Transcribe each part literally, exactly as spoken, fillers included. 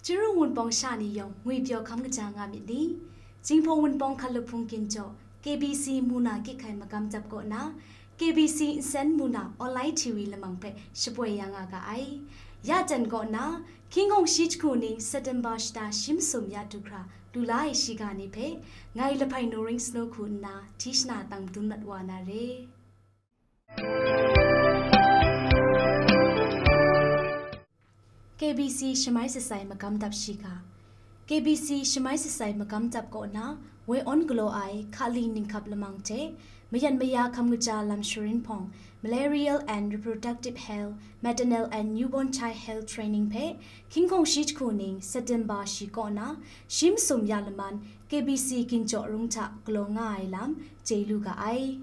Chirung Wunpawng sha ni yawng ngwipyaw hkam kaja nga myit ni? Jinghpaw Wunpawng hkalup hpung ginjaw, K B C muna kyik hkai magam dap kaw na, K B C nsen muna online T V lamang hpe shapoi ya nga ga ai. Ya jan kaw na, hkying hkawng shi jahku ning September shata shi masum ya du hkra lu la ai shiga ni hpe, ngai Lahpai Noring Snow hku nna Tishna tang dun mat wa na re. K B C shamai sasai magam dap shiga. K B C shamai sasai magam dap kaw na, woi awn galaw ai hkali ninghkap lamang hte, mayan maya hkam kaja lam sharin hpawng, Malarial and Reproductive Health, Maternal and Newborn Child Health Training hpe, hkying hkawng shi jahku ning September shi kaw na, shi masum ya laman, K B C ginjaw rung hta galaw nga ai lam, chye lu ga ai.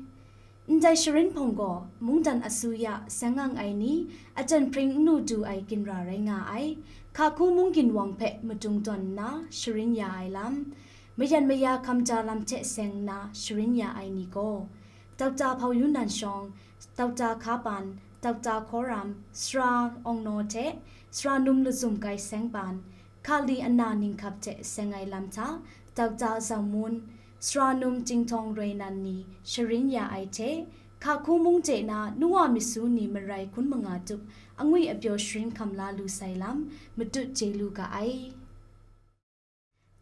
Ndai sharin hpawng gaw, mungdan asuya seng ang ai ni, aten hpring n lu du ai ginra rai nga ai. Hkaku mung ginwang hpe madung tawn nna sharin ya ai lam, mayan maya hkam ja lam hte seng nna sharin ya ai ni gaw, Doctor Hpau Yun Nan Shawng, Doctor Hka Pan, Doctor Hkaw Ram, Sara Awng Naw hte Sara Num Lazum Kai Seng Pan, Hkali ana ninghkap hte seng ai lam hta, Doctor Zang Mun, Sara Num Chyinghtaw Roi Nan ni sharin ya ai hte, Hkaku mung de na nu wa myit su ni marai hkun manga tup angwi apyaw sharin hkam la lu sai lam, matut chye lu ga ai.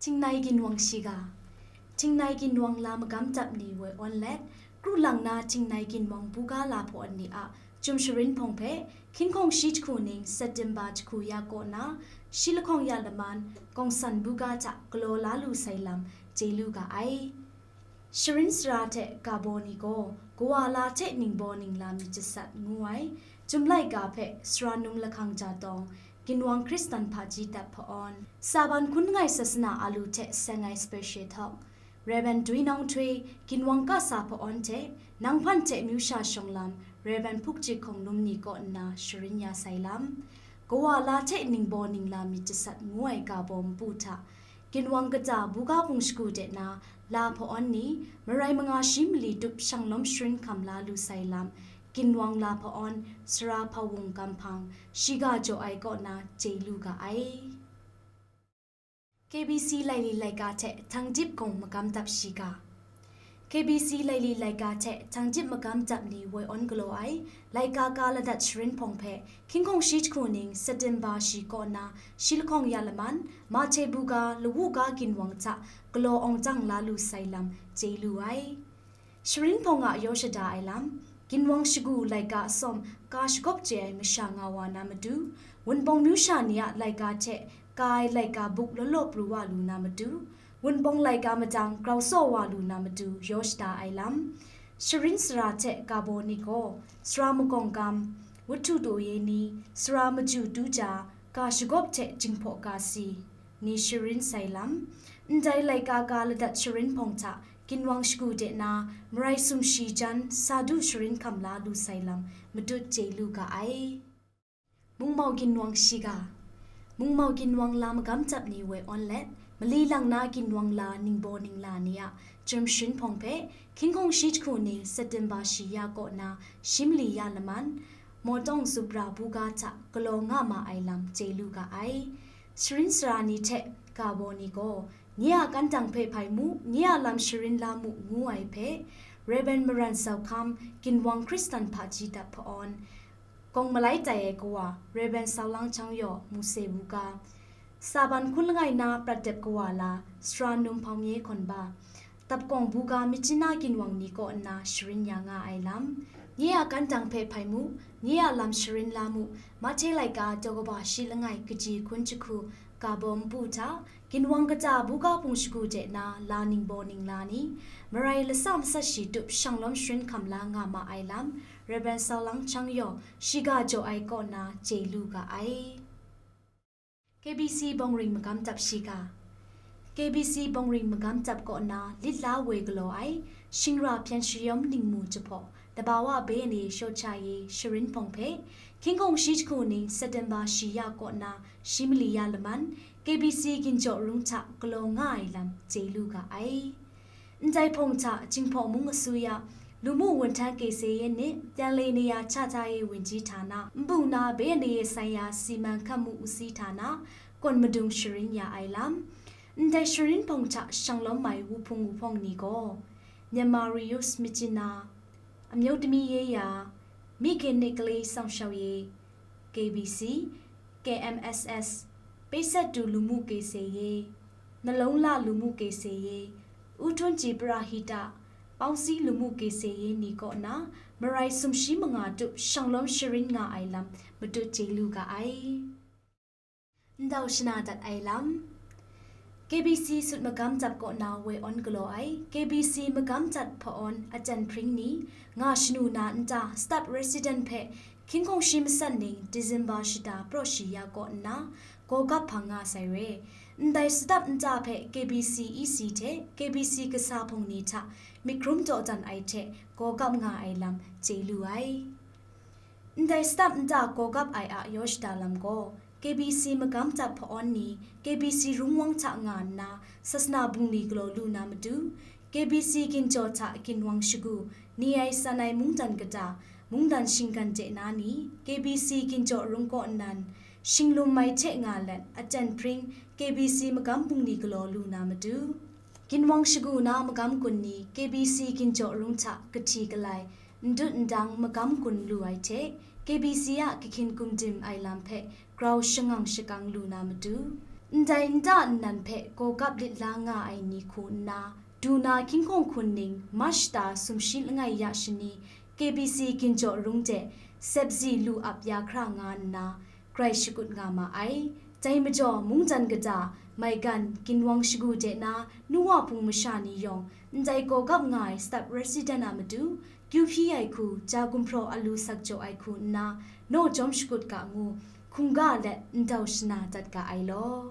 Htingnai ginwang shiga. Htingnai ginwang la magam dap ni woi awn let, kru lang na htingnai ginwang buga la hpaw ni a Chyum sharin hpawng hpe, hkying hkawng shi jahku ning September jahku ya kaw na, shi lahkawng ya laman, kawngsan buga hta galaw la lu sai lam, chye lu ga ai. Sharin sara hte ga baw ni gaw, kawa la hte ningbaw ningla myit jasat ngu ai, Chyum laika hpe Sara Num Lahkang Jatawng, ginwang Hkristan hpaji dap hpa-awn, Saban hkun langai sasana alu hte seng ai special talk, Rev. Dwi Nawng Htoi, ginwang kasa hpa-awn hte, Nang Hpan hte Myu Sha Shawng Lam, Rev. Hpukchik Hkawng Num ni kaw nna sharin ya sai lam, kawa la hte ningbaw ningla myit jasat ngu ai ga baw npu hta, ginwang kata buga hpung shagu de na, la hpa-awn ni, marai manga shi mali tup shanglawm sharin hkam la lu sai lam, ginwang la hpa-awn, Sara Hpawung Gam Hpang, shiga jaw ai kaw na chye lu ga ai. K B C laili laika hte Htang Dip Gawng magam dap shiga. K B C laili laika hte Htang Dip magam dap ni woi awn galaw ai, laika ka ladat sharin hpawng hpe, hkying hkawng shi jahku ning September shi kaw na, shi lahkawng ya laman, Mahte buga, lawu ga ginwang hta galaw awng jang la lu sai lam, chye lu ai. Sharin hpawng a yaw shada ai lam, ginwang shagu laika atsawm ka shagawp chye ai masha nga wa na matu, Wunpawng myu sha ni a laika hte ka ai laika buk law law pru wa lu na matu, Wunpawng laika madang grau saw wa lu na matu yaw shada ai lam, sharin sara hte ga baw ni gaw, Sara Magawng Gam, Wuthu Daw Ye Ni, Sara Maju Tu Ja, ga shagawp hte Jinghpaw Ga Si, ni sharin sai lam, ndai laika ka ladat sharin hpawng hta ginwang shagu de na, marai sumshi jan sa du sharin hkam la lu sai lam, matut chye lu ga ai. Mungmau ginwang shiga. Mungmau ginwang la magam dap ni woi awn let, mali lang na ginwang la ningbaw ningla ni a Chyum sharin hpawng hpe, hkying hkawng shi jahku ning September shi ya kaw na, shi mali ya laman, Mawtawng Zubra buga hta galaw nga ma ai lam chye lu ga ai. Sharin sara ni hte ga baw ni gaw, nye a kantang hpe hpai mu, nye a lam sharin la mu ngu ai hpe, Rev. Maran Zau Hkam, ginwang Hkristan hpaji dap hpa-awn, kawng malai tai ai kawa, Rev. Sau Lang Chang Yaw, Muse buga, Saban hkun langai na prat dep kawa la, Sara Num Hpawng Ye Hkawn Ba, Dapkawng buga Myitkyina ginwang ni kaw nna sharin ya nga ai lam, nye a kantang hpe hpai mu, nye a lam sharin la mu, Mahte laika daw kaba shi langai kaji hkun jahku ga baw npu hta, ginwang kata buga hpung shagu de na la ningbaw ningla ni, marai lasa masat shi tup shanglawm sharin hkam la nga ma ai lam, Rev. Sau Lang Chang Yaw, shiga jaw ai kaw na chye lu ga ai. K B C Bawngring Magam Dap shiga. K B C Bawngring Magam Dap kaw na lit la woi galaw ai, shingra hpyen shayawm ningmu jahpaw, dabawa bene shawt sha ye sharin hpawng hpe, hkying hkawng shi jahku ning September shi ya kaw na shi mali ya laman, K B C ginjaw rung hta galaw nga ai lam chye lu ga ai. Ndai hpawng hta Jinghpaw Mung Asuya, Lumu Wunhtan Kese Yen Nit, Pyanle Neya Cha Hta E Wenji Htana, Npu Na Bene Ye Sanya Siman Hkamu Usi Htana, Kawn madung sharin ya ai lam. Ndai sharin hpawng hta shanglawm ai wuhpung wuhpawng ni gaw, Myanmar Riyus Myitkyina, Amyotmi Yeya, Mikhe Nikley Sangshao Ye, K B C, K M S S, Peysattu Lumu Kese Ye, Nalongla Lumu Kese Ye, Utunji Parahita, Pawngsi Lumu Kese Ye ni kaw na marai sumshi manga tup shanglawm sharin nga ai lam matut chye lu ga ai. Ndau shana dat ai lam. K B C sut magam jat kaw na woi awn galaw ai K B C magam jat hpa-awn aten hpring ni nga shanu na nta staff resident hpe hkying hkawng shi masan ning December shata praw shi ya kaw nna, gawgap hpang nga sai re. Ndai staff nta hpe K B C E C hte K B C kasa hpawng ni hta myit hkrum dawdan ai hte gawgap nga ai lam chye lu ai. Ndai staff nta gawgap ai a yaw shada lam gaw, K B C magam jat hpa-awn ni K B C rungwang hta nga nna, sasana bungli galaw lu na matu, K B C ginjaw hta ginwang shagu, ni ai san ai mungdan kata, mungdan shinggan de na ni, K B C ginjaw rung kaw nnan, shinglum mai hte nga let, aten hpring K B C magam bungli galaw lu na matu, ginwang shagu na magam gun ni K B C ginjaw rung hta kahti kalai, ndut ndang magam gun lu ai hte, K B C a kahkyin gumdim ai lam hpe grau shangang shakang lu na matu, ndai nta nnan hpe gawgap lit la nga ai ni hku nna, du na hkying hkawng hkun ning March shata sumshi langai ya shani, K B C ginjaw rung de, sepzi lu ap ya hkra nga nna, grai shakut nga ma ai. Dai majaw, mungdan kata, maigan, ginwang shagu de na, nu wa hpung masha ni yawng, ndai gawgap nga ai staff resident a matu, kyu hpyi ai hku, ja gumhpraw alu sak jaw ai hku nna, naw jawm shakut ga ngu, hkungga let ndau shana dat ga ai law.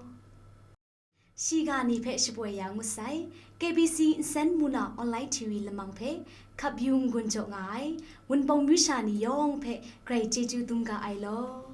Shiga ni hpe shapoi ya ngut sai, K B C nsen muna online T V lamang hpe hkap yu n-gun jaw nga ai, Wunpawng masha ni yawng hpe grai chyeju dum ga ai law.